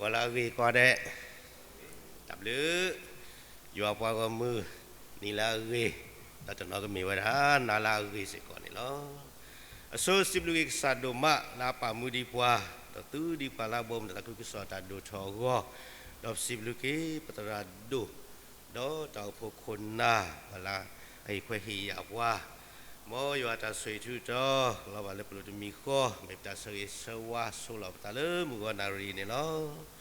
ဂီၤလၢအဂ့ၤကိးဂၤဒဲး, တၢ်ဘျုး, ယွၤပှၤဂီၢ်မုၢ်, နံၤလၢအဂ့ၤ, ဒီးတနီၤကမ့ၢ်ဝဲဒၣ် နၤလၢအဂ့ၤစ့ၢ်ကီးန့ၣ်လီၤ. အဆိစံးဘျုးက့ၤကစၢ်ဒိၣ်မးလၢအပာ်မူဒံးပှၤ, ဒီးသူဒံးပှၤလၢအဘီအမုၢ် တၢ်သးခုကစီၣ်တၢ်ဒိၣ်ထီၣ်အဂီၢ်, ဒီးပစံးဘျုးက့ၤပသရၣ်ဒိၣ် ဒီးတၢ်အိၣ်ဖှိၣ်ခိၣ်နၢ် ပှၤလၢအဟ့ၣ်ခွဲးဟ့ၣ်ယာ်ပှၤ, မ်ယွၤတၢ်ဆိၣ်ဂ့ၤထူးတီၤ လီၤဘၣ်လၢပလိၤတမံၤဃီ, မ့ၢ်ပတၢ်ဆၢဂ့ၤဆၢဝါဆိးလီၤပသးလၢမုၢ်ဂီၤနၣ်ရံၣ်န့ၣ်လီၤ.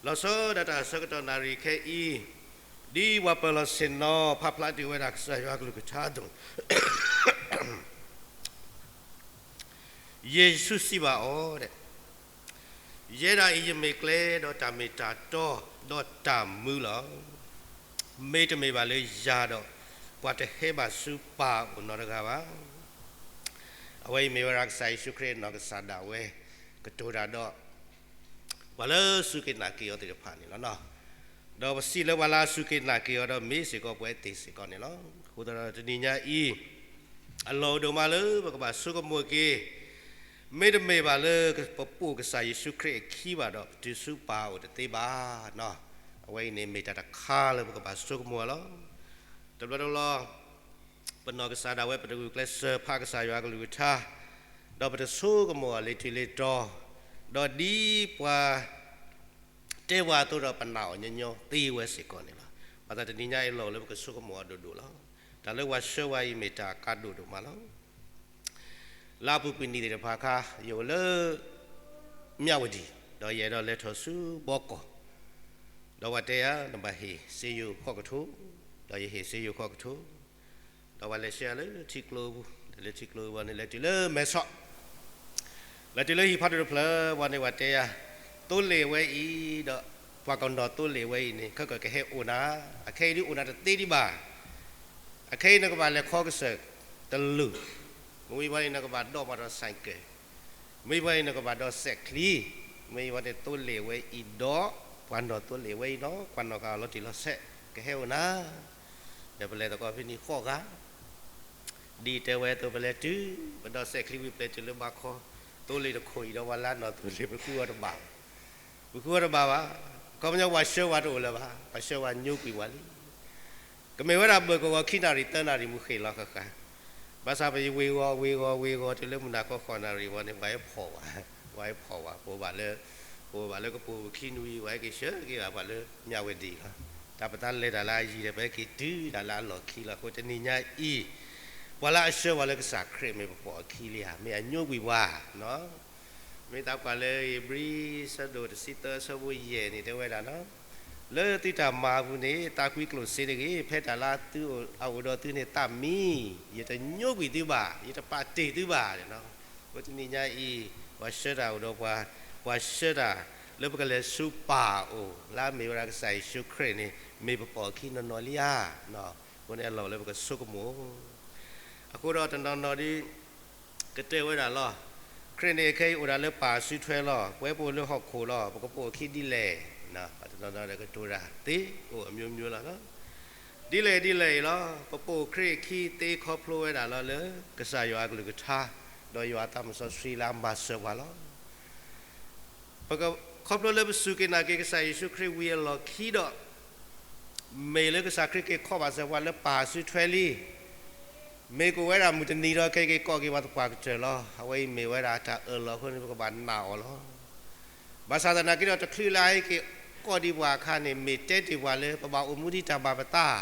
လီၤဆီဒၣ်တၢ်ဆၢကတီၢ်နၣ်ရံၣ်ခဲအံၤ, ဒ်ပှၤပၢၤလီၢ်ဆ့ၣ်နီၤ ဖးဖျါတ့ၢ်ဝဲဒၣ်ကစၢ်ယွၤကလုၢ်ကထါအသိး ယ့ၣ်ၡူးစံးဘၣ်အီၤ, ယဲဒၣ်အံၤယမ့ၢ်ကျဲဒီးတၢ်မ့ၢ်တၢ်တီဒီးတၢ်မူလီၤ. မ့တမ့ၢ်ဘၣ်လၢယၤဒီး ပှၤတဟဲဘၣ်ဆူပၢ်အအိၣ်နီတဂၤဘၣ်. အဝဲအံၤမ့ၢ်ဝဲဒၣ်ကစၢ်ယ့ၣ်ၡူးခရံာ်အနီၢ်ကစၢ်ဒၣ်ဝဲ ကတိၤတၢ်ဒီး ပှၤလၢအစူၢ်က့ၤနာ်က့ၤအီၤသ့ၣ်တဖၣ်န့ၣ်လီၤ. ဒီးပစံးလၢပှၤလၢအစူၢ်က့ၤနာ်က့ၤအီၤဒီးမ့ၢ်စ့ၢ်ကီးပှၤသ့စ့ၢ်ကီးန့ၣ်လီၤ. အဃိသတးဒီးတနံၤညါအံၤ အလီၢ်အိၣ်ဒိၣ်မးလၢပကဘၣ်ဆိကမိၣ်က့ၤ, မ့တမ့ၢ်ဘၣ်လၢပပိာ်ကစၢ်ယ့ၣ်ၡူးခရံာ်အခံဘၣ်ဒီး ပတုၤဆူပၢ်အအိၣ်တသ့ဘၣ်. အဝဲအံၤန့ၣ်မ့ၢ်တၢ်တခါလၢပကဘၣ်ဆိကမိၣ်အီၤလီၤ. တဘျီတဘျီ ပနီၢ်ကစၢ်ဒၣ်ဝဲ ပတဂုာ်ကျဲးစၢးဖးကစၢ်ယွၤကလုၢ်ကထါ, ဒီးပတဆိကမိၣ်အီၤလၢထံးလၢတီၤ, ဒီးဒ်ပှၤ တဲပှၤအသိးဒီးပနာ်အီၤညီညီသ့ဝဲစ့ၢ်ကီးန့ၣ်လီၤ. ဘၣ်ဆၣ်တနံၤညါအံၤအလီၢ်အိၣ်လၢပကဆိကမိၣ်အီၤဒိၣ်ဒိၣ်လီၤ. တၢ်လၢပှၤဆှၢဝဲအံၤမ့ၢ်တၢ်ကါဒိၣ်ဒိၣ်မးလီၤ. လၢအပူၤကွံာ်နံၣ်သ့ၣ်တဖၣ်အခါ ယအိၣ်လၢ မၠၣ်ဝတံၣ်, ဒီးယအဲၣ်ဒိးလဲၤထီၣ်ဆူဘီကီၢ်, ဒီးပှၤတဲယၤ နဘၣ်ဟ့ၣ်စ့ယိၤခီၣ်ကထိ, ဒီးယဟ့ၣ်စ့ယိၤခီၣ်ကထိ, ဒီးပှၤလဲၤဆှၢယၤလၢထံကျိပူၤ, ဒီးလၢထံကျိပူၤန့ၣ် လဲၤတုၤလၢမဲဆီး လဲၤတုၤလၢဟံၣ်ဖးဒိၣ်တဖျၢၣ် ပှၤန့ၣ်ပှၤတဲယၤ, သိလ့ၣ်ဝဲအံၤဒီး ပှၤကနီၤသိလ့ၣ်ဝဲအံၤန့ၣ် ခဲကကဟဲအိၣ်နၤ, အခဲအံၤဒုးအိၣ်နၤတသ့ဒံးဘၣ်. အခဲအံၤနကဘၣ်လဲၤခီကစၢၢ်တလုာ်, မ့ၢ်ဝံၤန့ၣ် နကဘၣ်ဒိးမၤဒီး ဆိုင်ကယ်, မ့ၢ်ဝံၤန့ၣ် နကဘၣ်ဒိးစဲးချံ, မ့ၢ်ဝံၤန့ၣ် သိလ့ၣ်ဝဲအံၤဒီး ပှၤနီၤသိလ့ၣ်ဝဲအံၤနီၤ ပှၤနီၣ်ဃာ်အီၤလီၤတံၢ်လီၤဆဲး ကဟဲအိၣ်နၤ ဒီးပလဲၤသကိးဖဲန့ၣ်ဃိးဂၤ, ဒ်တဲဝဲအသိး ပလဲၤတုၤ, ပဒိးစဲးချံဝံၤ ပလဲၤတုၤလၢဘါခီ, သိလ့ၣ်တခိၣ်အံၤဒီး ပှၤလၢအနီၣ်သိလ့ၣ် ပဃုအီၤတဘၣ်ဘၣ်, ပဃုအီၤတဘၣ်ဘၣ်. အခီပညီ ပှၤဆှၢဝဲတအိၣ်လၢၤဘၣ်, ပှၤဆှၢဝဲညိကွံာ်ဝဲလံ. ကမ့ၢ်ဝဲဒၣ်ဘၢၣ်ကဝီၤခံနၣ်ရံၣ်သၢနၣ်ရံၣ်မုၢ်ဃ့ၢ်လီၤဃၣ်ဃၣ်, ဘၣ်ဆၣ်ပဝ့ၤဂီၤ ဝ့ၤဂီၤ ဝ့ၤဂီၤ တုၤလၢမုၢ်နၤခီဃိးနၣ်ရံၣ်ဝံၤန့ၣ် ပှၤဟဲဖီၣ်ဝဲ, ပှၤဟဲဖီၣ်ဝဲ, ပဘၣ်လၢ, ပဘၣ်လၢကပိာ်ပခံနွံ ပှၤဟဲက့ၤဆှၢက့ၤဘၣ်ပှၤလၢမၠၣ်ဝတံၣ်လီၤ. တၢ်ပသးလဲၤတၢ်လၢအယံၤဒီး ပဟဲက့ၤတုၤတၢ်လၢအလီၢ်ခံလီၤ. အဃိတနံၤညါအံၤ ပှၤလၢအဆှၢပှၤလၢကစၢ်ခရံာ်မ့ၢ်ပပိာ်အခံလံဧါ, မ့ၢ်အညိကွံာ်ပှၤ မ့ၢ်သးပှၤလၢဧ့ၤဘြံၤ ဆၢဒိၣ်တဆံသၢ ဆၢဖိယဲၢ်န့ၣ် တဲဝဲဒၣ်နီၤ, လၢသုတၢ်မၤအပူၤန့ၣ် သးကွံကျိၣ်စ့တဂ့ၤ, ဖဲတၢ်လၢသုအအိၣ်ဒီးသုန့ၣ် သးမံ, ယတညိကွံာ်သုဘၣ်, ယတပာ်တ့ၢ်သုဘၣ်. အဃိတနံၤညါအံၤ ပှၤဆှၢတၢ်အိၣ်ဒီးပှၤ, ပှၤဆှၢတၢ်လၢပကလဲၤဆူပၢ်အအိၣ် လၢအမ့ၢ်ဝဲဒၣ်ကစၢ်ယ့ၣ်ၡူးခရံာ်န့ၣ် မ့ၢ်ပပိာ်အခံနီၢ်နီၢ်လံဧါ. အဃိန့ၣ်အလီၢ်လၢပကဆိကမိၣ် အဃိဒီးတနီၤနီၤဒ် ကတဲဝဲဒၣ်လီၤ, ခရံာ်န့ၣ်ခဲအံၤအိၣ်ဒၣ်လၢပၢ်စုထွဲလီၤ, ပဝဲပအိၣ်လၢဟီၣ်ခိၣ်လီၤ, ပကပိာ်အခံဒ်လဲၣ်. ပှၤတနီၤနီၤဒီးကတိၤတၢ်သ့အိၣ်အမျိုးမျိုးလီၤ. ဒ်လဲၣ်ဒ်လဲၣ်အံၤလီၤ, ပပိာ်ခရံာ်အခံသ့ခီဖျိဝဲဒၣ်လီၤလၢ ကစၢ်ယွၤအကလုၢ်ကထါ ဒီးယွၤအသးစီဆှံလၢအမၤစၢၤပှၤလီၤ. ပက, ခီဖျိလၢပစူၢ်က့ၤနာ်က့ၤကစၢ်ယ့ၣ်ၡူးခရံာ်ဝံၤအလီၢ်ခံဒီး, မ့ၢ်လၢကစၢ်ခရံာ်က့ၤခီၣ်ဘၣ်စၢၤပှၤလၢပၢ်စုထွဲလံ, မ့ၢ်ကအိၣ်ဝဲဒၣ်မုၢ်တနံၤဒီး က့ၤက့ၤကိးက့ၤပှၤသပှၢ်ကတၢၢ်လီၤ. အဝဲအံၤမ့ၢ်ဝဲဒၣ်တၢ်အၢၣ်လီၤအဃိန့ၣ် ပကဘၣ်နာ်အီၤလီၤ. ဘၣ်ဆၣ်သနာ်က့ဒီး တချုးလၢအဟဲက့ၤကိးဒံးပှၤအခါန့ၣ် မ့ၢ်တဲတ့ၢ်ပှၤလၢ ပဘၣ်အိၣ်မူဒ်တၢ်ဘၣ်ပသး,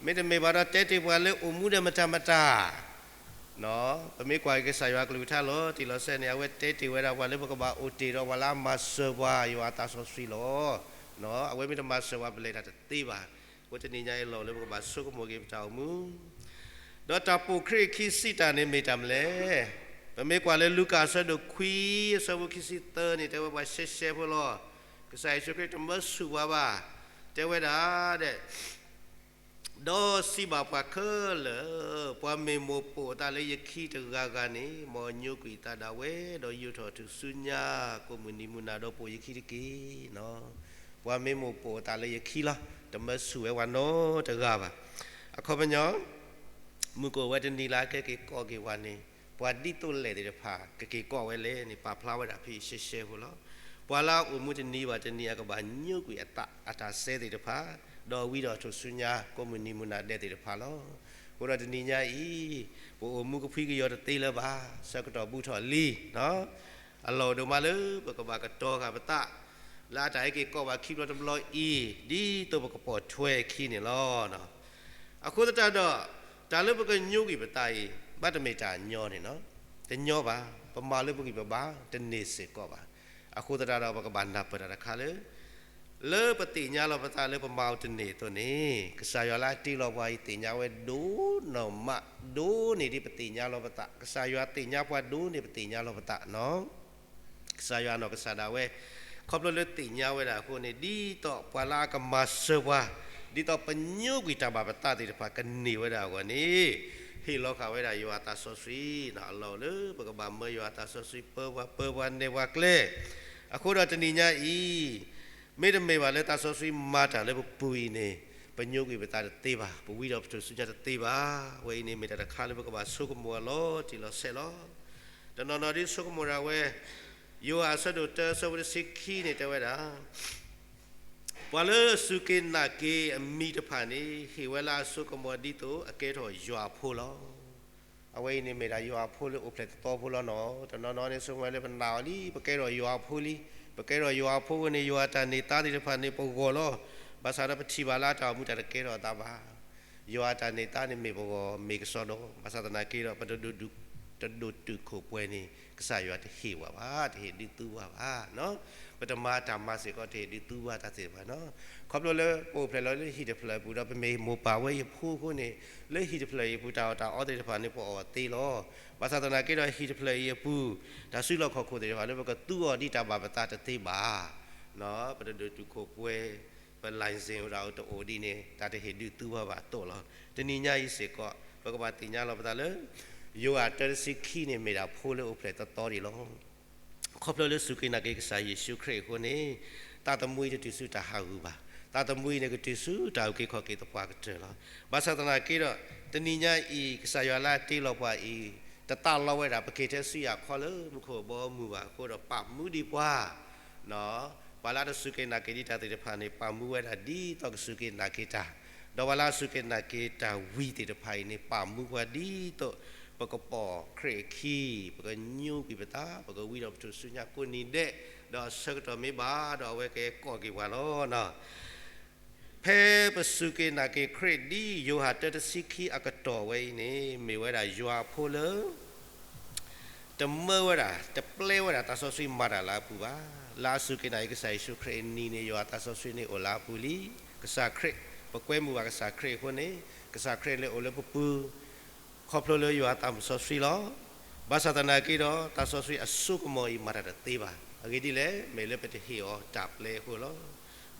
မ့တမ့ၢ်ဘၣ်ဒီး တဲတ့ၢ်ပှၤလၢအိၣ်မူဒီးမတၤမတၤ ပမ့ၢ်ကွၢ်က့ၤကစၢ်ယွၤကလုၢ်ကထါလီၤတံၢ်လီၤဆဲးန့ၣ် အဝဲတဲတ့ၢ်ဝဲဒၣ်ပှၤလၢပကဘၣ်အိၣ်တ့ၢ်ဒီးပှၤလၢအမၤစၢၤပှၤ ယွၤအသးစီဆှံလီၤ. အဝဲမ့ၢ်တမၤစၢၤပှၤ ပလဲၤတၢ်တသ့ဘၣ်. အဃိတနံၤညါအံၤအလီၢ်လၢပကဘၣ်ဆိကမိၣ်က့ၤပတၢ်အိၣ်မူ ဒီးတၢ်ပိာ်ခရံာ်အခံစံးတၢ်န့ၣ်မ့ၢ်တၢ်မနုၤလဲၣ်. ပမ့ၢ်ကွၢ်လၢလူၤကၣ်အဆၢဒိၣ်ခွံ အဆၢဖိခံဆံသၢန့ၣ် တဲဝဲပှၤရှဲရှဲဖိလီၤ. ကစၢ်ယ့ၣ်ၡူးခရံာ်တမၢဆူၣ်ပှၤဘၣ်. တဲဝဲဒၣ်ဒဲး ဒီးစံးဘၣ်ပှၤခဲလၢာ်, ပှၤမ့ၢ်မိၣ်ပိာ်အသးလၢယခံတဂၤဂၤန့ၣ် မ်အညိကွံာ်အသးဒၣ်ဝဲ ဒီးယိးထီၣ်အထူၣ်ဆူညါ ကိးမုၢ်နံၤမုၢ်နၤဒီးပိာ်ယခံတက့ၢ်. ပှၤမ့ၢ်မိၣ်ပိာ်အသးလၢယခံလီၤ. တမၢဆူၣ်ဝဲပှၤနီတဂၤဘၣ်. အခီပညီ မုၢ်ကအိၣ်ဝဲတနံၤလၢအကဲက့ၤကိးက့ၤပှၤန့ၣ် ပှၤဒ်သိးလဲၣ်သ့ၣ်တဖၣ် ကက့ၤကိးဝဲလဲၣ်န့ၣ် ပာ်ဖျါဝဲဒၣ်ဖဲအံၤရှဲရှဲဖိလီၤ. ပှၤလၢအအိၣ်မူတနံၤဘၣ်တနံၤ အကဘၣ်ညိကွံာ်အသးအတၢ်စဲသ့ၣ်တဖၣ်, ဒီးဝံဒီးထူၣ်စုညါကိးမုၢ်နံၤမုၢ်နၤဒဲးသ့ၣ်တဖၣ်လီၤ. အဃိဒီးတနံၤညါအံၤ, ပအိၣ်မူကဖှံကယီၤတသ့လၢၤဘၣ်, ဆၢကတီၢ်ဘူးထီၣ်လံ, အလီၢ်အိၣ်ဒိၣ်မးလၢပကဘၣ်ကတီၤဃာ်ပသး လၢအတၢ်ဟဲက့ၤကိးဘၣ်ခံဘျီတဘျီအံၤ, ဒ်သိးပကပိာ်ထွဲအခံန့ၣ်လီၤ. အဃိသတးဒီး, တၢ်လၢပကညိကွံာ်ပသးအံၤ, ဘၣ်တမ့ၢ်တၢ်ညီန့ၣ်လီၤ. တညီဘၣ်, ပမၤလၢပဂံၢ်ပဘါတန့ၢ်စ့ၢ်ကီးဘၣ်. အဃိသတးဒီးပကဘၣ်နၢ်ပၢၢ်တၢ်တခါလၢ လၢပသ့ၣ်ညါလီၤပသးလၢပမၤအီၤတန့ၢ်အသိးန့ၣ်, ကစၢ်ယွၤလၢအတ့လီၤပှၤအံၤသ့ၣ်ညါဝဲဒိၣ်နီၢ်မး, ဒိၣ်န့ၢ်ဒ်ပသ့ၣ်ညါလီၤပသး, ကစၢ်ယွၤသ့ၣ်ညါပှၤဒိၣ်န့ၢ်ပသ့ၣ်ညါလီၤပသးနီၤ. ကစၢ်ယွၤနီၢ်ကစၢ်ဒၣ်ဝဲ, ခီဖျိလၢသ့ၣ်ညါဝဲဒၣ်အဃိန့ၣ်, ဒ်သိးပှၤလၢအကမၤစၢၤပှၤ, ဒ်သိးပညိကွံာ်တၢ်ဘၣ်ပသးသ့ၣ်တဖၣ်ကန့ၢ်ဝဲဒၣ်အဂီၢ်န့ၣ်, ဟ့ၣ်လီၤဃာ်ဝဲဒၣ်ယွၤအသးစီဆှံ, အလီၢ်လၢပကဘၣ်မၢယွၤအသးစီဆှံ ပၢပှၤ ပၢပှၤ နဲၣ်ပှၤကျဲ အဃိဒီးတနံၤညါအံၤ, မ့တမ့ၢ်ဘၣ်လၢသးစီဆှံမၤတၢ်လၢပပူၤအံၤန့ၣ်, ပညိကွံာ်ပသးတသ့ဘၣ်, ပဝံဒီးပထူၣ်စုညါတသ့ဘၣ်. အဝဲအံၤန့ၣ်မ့ၢ်တၢ်တခါလၢပကဘၣ်ဆိကမိၣ်အလီၤတံၢ်လီၤဆဲးလီၤ. တနီၤနီၤဒ်ဆိကမိၣ်ဒၣ်ဝဲ, ယိၤဟၣ်အဆၢဒိၣ်တၢ အဆၢဖိတဆံခံန့ၣ်တဲဝဲဒၣ် ပှၤလၢအစူၢ်က့ၤနာ်က့ၤအမံၤတဖၣ်န့ၣ်, ဟ့ၣ်ဝဲလၢအဆိကမိၣ်ဒ်သိးအကဲထီၣ်ယွၤအဖိလီၤ. အဝဲအံၤန့ၣ်မ့ၢ်ဒၣ်ယွၤအဖိလၢအိၣ်ဖျဲၣ်သတီဖိလီၤနီၤ. တနီၤနီၤန့ၣ်ဆိကမိၣ်လၢပနာ်အီၤလံ, ပကဲထီၣ်ယွၤအဖိလံ, ပကဲထီၣ်ယွၤအဖိအဃိန့ၣ် ယွၤအတၢ်န့ၢ်သါသ့ၣ်တဖၣ်န့ၣ်ပဂီၢ်လီၤ. ဘၣ်ဆၣ်ဒီးပထံၣ်ဘၣ်လၢအတၢ်အိၣ်မူတၢ်တကဲထီၣ်အသးဘၣ်. ယွၤအတၢ်န့ၢ်သါန့ၣ်မ့ၢ်ပဂီၢ်မ့ၢ်ကစီဒီ, ဘၣ်ဆၣ်သနာ်က့ဒီး ပတဒိးတုာ်ခိၣ်ပှဲၤန့ၣ် ကစၢ်ယွၤတဟ့ၣ်ဝဲဘၣ်, တဟ့ၣ်ဒုးသူဝဲဘၣ်. ပတမၤတၢ်မၤစ့ၢ်ကီး တဟ့ၣ်ဒုးသူဝဲတၢ်သ့ၣ်တဖၣ်နီၤ. ခီဖျိလၢပအိၣ်ဖျဲၣ်လီၤလၢဟံၣ်တဖျၢၣ်အပူၤဒီး ပမ့ၢ်မိၢ်ပၢ်ဝဲအံၤအဖိအဃိန့ၣ်, လၢဟံၣ်တဖျၢၣ်အံၤအပူၤတၢ်အီၣ်တၢ်အီသ့ၣ်တဖၣ်န့ၣ် ပအီၣ်သ့လီၤ. ဘၣ်ဆၣ်သနာ်က့ဒီးဟံၣ်တဖျၢၣ်အံၤအပူၤ, တၢ်စုလီၢ်ခီၣ်ခိၣ်သ့ၣ်တဖၣ်လၢပကသူအီၤဒ်တၢ်ဘၣ်ပသး တသ့ဘၣ်. ပတဒိးတုာ်ခိၣ်ပှဲၤ, ပ license အိၣ်ဒၣ်တအိၣ်ဒ်န့ၣ် တၢ်တဟ့ၣ်ဒုးသူဝဲဘၣ်အသိးလီၤ. တနံၤညါအံၤစ့ၢ်ကီး ပကဘၣ်သ့ၣ်ညါလီၤပသးလၢ ယိၤဟၣ်တၢတဆံခံန့ၣ် မ့ၢ်ဒၣ်ဖိလၢအိၣ်ဖျဲၣ်သတီဒံးလီၤ. ခီဖျိလၢစူၢ်က့ၤနာ်က့ၤကစၢ်ယ့ၣ်ၡူးခရံာ်အဃိန့ၣ်, သးသမူအံၤတတုၤဆူတၢ်ဟးဂူာ်ဘၣ်. သးသမူအံၤန့ၣ် ကတုၤဆူတၢ်အုၣ်က့ၤခီၣ်က့ၤသပှၢ်ကတၢၢ်လီၤ. ဘၣ်ဆၣ်သနာ်က့ဒီး, တနံၤညါအံၤ ကစၢ်ယွၤလၢအတ့လီၤပှၤအံၤ, တသးလီဝဲဒၣ် ပက့ၤထဲဆူယၣ်ခီလၢမူခိၣ်ဘီမုၢ်ဘၣ်အဃိဒီး ပာ်မူဒံးပှၤ ပှၤလၢအတစူၢ်က့ၤနာ်က့ၤဒံးတၢ်သ့ၣ်တဖၣ်န့ၣ် ပာ်မူဝဲဒၣ်ဒ်သိးကစူၢ်က့ၤနာ်က့ၤတၢ်, ဒီးပှၤလၢအစူၢ်က့ၤနာ်က့ၤတၢ်ဝံၤသ့ၣ်တဖၣ်အံၤန့ၣ် ပာ်မူပှၤဒ်သိး ပကပိာ်ခရံာ်အခံ, ပကညိကွံာ်ပသး, ပကဝံဒီးပထူၣ်စုညါကိးနံၤဒဲး, ဒီးအဆၢကတီၢ်မ့ၢ်ဘၣ်ဒီးအဝဲကကိးက့ၤပှၤလီၤ. ဖဲပစူၢ်က့ၤနာ်က့ၤခရံာ်ဒ်ယိၤဟၣ်တၢတဆံခံအကတီၢ်ဝဲအံၤန့ၣ် မ့ၢ်ဝဲဒၣ်ယွၤအဖိလၢ တမၢဝဲဒၣ်, တပျဲဝဲဒၣ်သးစီဆှံမၤတၢ်လၢအပူၤဘၣ်. လၢအစူၢ်က့ၤနာ်က့ၤကစၢ်ယ့ၣ်ၡူးခရံာ်အနံၤန့ၣ် ယွၤအသးစီဆှံန့ၣ်အိၣ်လၢအပူၤလံ. ကစၢ်ခရံာ်, ပကွဲမုာ်ဘၣ်ကစၢ်ခရံာ်အဃိန့ၣ်, ကစၢ်ခရံာ်လၢအိၣ်လၢပပူၤ ခီဖျိလၢယွၤအသးစီဆှံလီၤ. ဘၣ်ဆၣ်သနာ်က့ဒီး သးစီဆှံအစိကမီၤအံၤမၤတၢ်တသ့ဘၣ်. အဂ့ၢ်ဒ်လဲၣ်, မ့ၢ်လၢပတဟ့ၣ်အီၤတၢ်ပျဲအဃိလီၤ.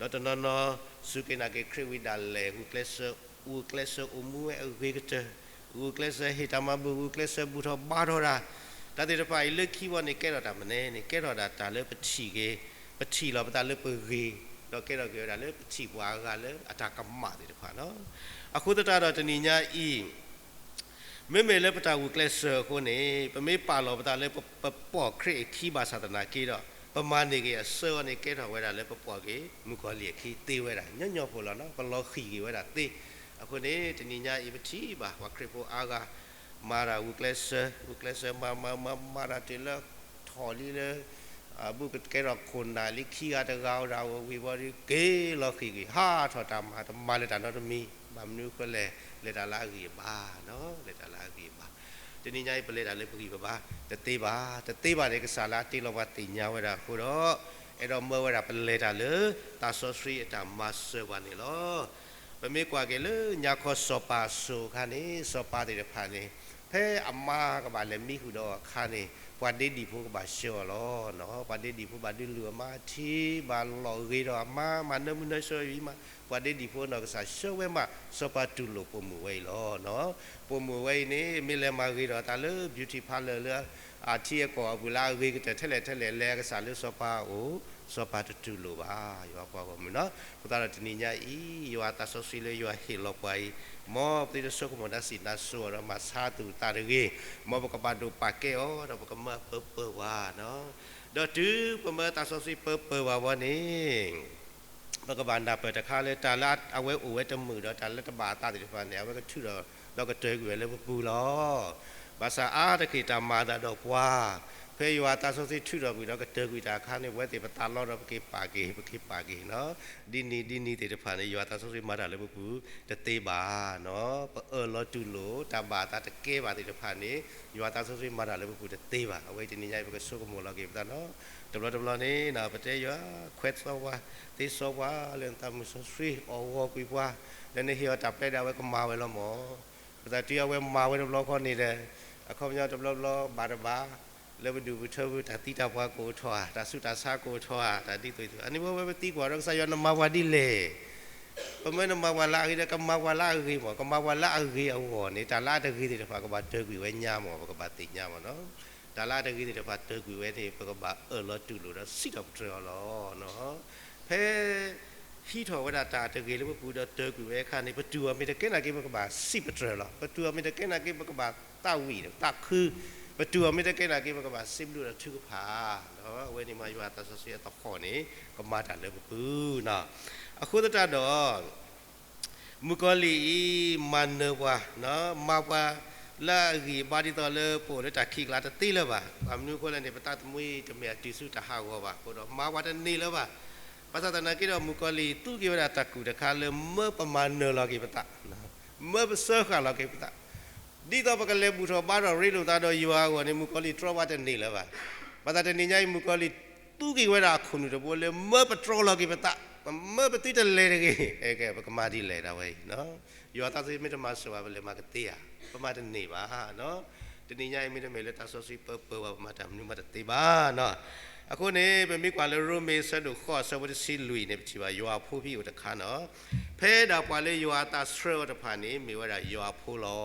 ဒီးတနီၤနီၤ စူၢ်က့ၤနာ်က့ၤခရံာ်ဝံၤဒၣ်လဲာ် ဂုာ်ကျဲးစၢး, ဂုာ်ကျဲးစၢးအိၣ်မူဝဲအဂ့ၤကတၢၢ်, ဂုာ်ကျဲးစၢးဟ့ၣ်တၢ်မၤဘူၣ်, ဂုာ်ကျဲးစၢးဘူၣ်ထီၣ်ဘါထီၣ်တၢ်, တၢ်သ့ၣ်တဖၣ်အံၤလၢခံဝဲန့ၣ် ကဲထီၣ်တၢ်မနုၤန့ၣ် ကဲထီၣ်ဒၣ်တၢ်လၢပထံၣ်က့ၤ, ပထံၣ်လီၤပသးလၢပဂ့ၤ, ဒီးကဲထီၣ်က့ၤဝဲဒၣ်လၢပထံၣ်ပှၤအဂၤလၢအတၢ်ကမၣ်သ့ၣ်တဖၣ်လီၤ. အဃိသတးဒီးတနံၤညါအံၤ မ့မ့ၢ်လၢပတၢ်ဂုာ်ကျဲးစၢးအဃိန့ၣ် ပမ့ၢ်ပာ်လီၤပသးလၢပ, ပပိာ်ခရံာ်အခံဘၣ်ဆၣ်သနာ်က့ဒီး, ပမၤန့ၢ်က့ၤအဆၢအီၤန့ၣ် ကဲထီၣ်ဝဲဒၣ်လၢပပိာ်က့ၤမုၣ်ကီၤလံၢ်အခံသ့ဝဲဒၣ် ညီညီဖိလီၤနီၤ. ပလီၤဃံၤက့ၤဝဲဒၣ်သ့. အဃိန့ၣ် တနံၤညါအံၤပထံၣ်ဘၣ် ပှၤခရံာ်ဖိအါဂၤ မၤတၢ်ဂုာ်ကျဲးစၢး, ဂုာ်ကျဲးစၢးမၤ, မၤ, မၤ, မၤတၢ်တုၤလၢထီၣ်လံလၢ ဘူးကကဲထီၣ်ခိၣ်နၢ်လံခံဂၤတဂၤအိၣ်ဒၣ်ဝံၤဘီဒီး က့ၤလီၤဃံၤက့ၤ ဟးထီၣ်တၢ်မၤ တမၤလၢၤတၢ်နီတမံၤ, ဘၣ်မနုၤအဃိလဲၣ်, လဲၤတၢ်လၢအဂံၢ်အဘါ, လဲၤတၢ်လၢအဂံၢ်အဘါ. တနံၤညါအံၤ ပလဲၤတၢ်လၢပဂံၢ်ပဘါ တသ့ဘၣ်, တသ့ဘၣ်န့ၣ် ကစၢ်လၢအတ့လီၤပှၤသ့ၣ်ညါဝဲဒၣ်အဃိဒီး, အဲၣ်ဒိးမၢဝဲဒၣ်ပလဲၤတၢ်လၢ သးစီဆှံအတၢ်မၤစၢၤပှၤန့ၣ်လီၤ. ပမ့ၢ်ကွၢ်က့ၤလၢညါခီစီၤပၤအစိၤအခါန့ၣ် စီၤပၤသ့ၣ်တဖၣ်န့ၣ် ဖဲအမါကဘၣ်လဲၤမံဃုာ်ဒီးအခါန့ၣ် ပှၤဒ့ဒံၣ်ဖိကဘၣ်ဆှၢအီၤလီၤ. ပှၤဒ့ဒံၣ်ဖိဘၣ်ဒုးလုၢ်အမါထံ ဘၣ်လီၤဂ့ၤဒီးအမါ မၤနၢမုၢ်နၢဆှၢအံၤမး, ပှၤဒ့ဒံၣ်ဖိနီၢ်ကစၢ်ဆှၢဝဲမး စီၤပၤတူၢ်လိာ်ပိာ်မုၣ်ဝဲအံၤလီၤ. ပိာ်မုၣ်ဝဲအံၤန့ၣ် မ့ၢ်လဲၤမၤဂ့ၤဒီးအသးလၢ beauty parlour လၢ အထံအကီၢ်အပူၤလၢအဂ့ၤကတၢၢ်ထဲလဲၣ်ထဲလဲၣ် လဲၤအကစၢ်လၢစီၤပၤအအိၣ်, စီၤပၤတတူၢ်လိာ်ဘၣ် ယွၤပှၤဂီၢ်မုၢ်နီၤ. အဃိသတးဒီးတနံၤညါအံၤ ယွၤအသးစီဆှံလၢယွၤဟ့ၣ်လီၤပှၤအံၤ, မ်ပသုတဆိကမိၣ်တၢ်စံးနါစိၤအီၤဒီးမၤဆါသူၣ်သးတဂ့ၤ, မ်ပကဘၣ်ဒိးပာ်ကဲအီၤ ဒီးပကမၢအပၢပၢပှၤနီၤ. ဒီးတုၤပမၢသးစီဆှံပၢပၢၤဘၣ်ဝဲန့ၣ် ပကဘၣ်နၢ်ပၢၢ်တခါလၢတၢ်လၢအဝဲအိၣ်ဝဲတမုာ်ဒီးတၢ်လၢတဘၣ်အသးသ့ၣ်တဖၣ်န့ၣ် အဝဲကထုးထီၣ်ဒီးကတၢၢ်ကွံာ်ဝဲလၢပပူၤလီၤ. ဘၣ်ဆၣ်အါတက့ၢ်တၢ်မၤအသးဒီးပှၤ, ဖဲယွၤသးစီဆှံထုးထီၣ်ကွံာ်ဒီးကတၢၢ်ကွံာ်တၢ်အခါန့ၣ် ပဝဲသ့ၣ်ပသးလီဒီးပက့ၤပာ်က့ၤ ပက့ၤပာ်က့ၤနီၤ ဒ်နံၤဒ်နံၤသ့ၣ်တဖၣ်န့ၣ် ယွၤသးစီဆှံမၤတၢ်လၢပပူၤတသ့ဘၣ်နီၤ. ပအၢၣ်လီၤတူၢ်လိာ် တၢ်ဘၣ်အသးတကဲဘၣ်သ့ၣ်တဖၣ်န့ၣ် ယွၤသးစီဆှံမၤတၢ်လၢပပူၤတသ့ဘၣ်. အဝဲအံၤတနံၤညါအံၤပကဆိကမိၣ်လီၤက့ၤပသးနီၤ. တဘျီတဘျီန့ၣ် ပတဲယွၤ ခွဲးသီပှၤ သ့စီပှၤ လၢနသးမုၢ်စီဆှံ အီၣ်ဂီၤကွံာ်ပှၤ လၢနဟ့ၣ်အီၤတၢ်ပျဲဒၣ်ဝဲကမၤဝဲလီၤမၢ်. ပသးတုၤအဝဲမၤဝဲတဘျီဃီန့ၣ်ဒီး အခီပညီတဘျီဘျီဘၣ်တဘၣ် လၢပဒူၣ်ပထၢပူၤ တၢ်သံတၢ်ပှၢ်ကအိၣ်ထီၣ်ဧါ တၢ်ဆူးတၢ်ဆါကအိၣ်ထီၣ်ဧါ တၢ်ဒ်သိးအံၤသိး အန့ၣ်ဝဲဝဲပသံကွၢ်ဒီးကစၢ်ယွၤနမၤပှၤဒ်လဲၣ်. ပမၢနမၤပှၤလၢအဂ့ၤဒီး ကမၤပှၤလၢအဂ့ၤမၢ်, ကမၤပှၤလၢအဂ့ၤအဂီၢ်န့ၣ် တၢ်လၢအတဂ့ၤသ့ၣ်တဖၣ်ကဘၣ်တၢၢ်ကွံာ်ဝဲညါမၢ်, ပကဘၣ်သ့ၣ်ညါမၢ်နီၤ. တၢ်လၢအတဂ့ၤသ့ၣ်တဖၣ်တၢၢ်ကွံာ်ဝဲန့ၣ် ပကဘၣ်အၢၣ်လီၤတူၢ်လိာ်ဒီးစံးထီၣ်ပတြၢၤအီၤလီၤ. ဖဲ ဟံးထီၣ်ဝဲဒၣ်တၢ်တဂ့ၤလၢပပူၤဒီးတၢၢ်ကွံာ်ဝဲအခါန့ၣ် ပတူၢ်အီၤမ့ၢ်တကဲနာ်က့ ပကဘၣ်စံးပတြၢၤလီၤ. ပတူၢ်အီၤမ့ၢ်တကဲနာ်က့ ပကဘၣ်သးဝံၣ်သးခု, ပတူၢ်အီၤမ့ၢ်တကဲနာ်က့ ပကဘၣ်စံးဘျုးဒီးထုကဖၣ်, ဒီးအဝဲန့ၣ်မးယွၤသးစီဆှံအသဟီၣ်န့ၣ် ကမၤတၢ်လၢပပူၤနီၤ. အဃိသတးဒီး မုၣ်ကီၤလံၢ်အံၤ မၤနၢၤပှၤ, မၤပှၤလၢအဂံၢ်အဘါဒ်သိးလၢပအိၣ်လၢတၢ်ခံးကျါတသ့လၢၤဘၣ်. ဘၣ်မနုၤအဃိလဲၣ်န့ၣ် ပသးသမူတမ့ၢ်အတုၤဆူတၢ်ဟးဂီၤဘၣ်အဃိဒီး မၤပှၤတန့ၢ်လၢၤဘၣ်. ဘၣ်ဆၣ်သနာ်က့ဒီး မုၣ်ကီၤလံၢ်သူက့ၤဝဲဒၣ်တၢ်ကူၣ်တခါလၢမၢပမၤနၢၤလီၤက့ၤပသး, မၢပစၢဃာ်လီၤက့ၤပသး, ဒ်သိးပကလဲၤဘူၣ်ထီၣ်ဘါထီၣ်ရ့လိာ်သးဒီးယွၤအဂီၢ်န့ၣ် မုၣ်ကီၤလံၢ်တြီပှၤတန့ၢ်လၢၤဘၣ်. ဘၣ်ဆၣ်တနံၤညါအံၤ မုၣ်ကီၤလံၢ်သူက့ၤဝဲဒၣ်အခိၣ်နူာ်တဘိလၢမၢပတြီလီၤက့ၤပသး, မၢပသုတလဲၤတဂ့ၤ, ပကမၤဒ်လဲၣ်ဒၣ်ဝဲအံၤ ယွၤသးစီဆှံမ့ၢ်တမၤစၢၤဘၣ် ပလဲၤမၤကသ့ဧါ, ပမၤတန့ၢ်ဘၣ်. တနံၤညါအံၤမ့တမ့ၢ်လၢသးစီဆှံပၢပၢၤဘၣ် ပမၤတၢ်မနုၤမးတသ့ဘၣ်နီၤ. အဃိန့ၣ် ပမ့ၢ်ကွၢ်လၢရိမ့ၤအဆၢဒိၣ်ဃိးအဆၢဖိတဆံလွံၢ်န့ၣ် ပထံၣ်ဘၣ်ယွၤအဖိဖံအိၣ်တခါနီၤ. ဖဲဒၣ်ပှၤလၢယွၤအသးဆှၢအီၤတဖၣ်န့ၣ် မ့ၢ်ဝဲဒၣ်ယွၤအဖိလီၤ.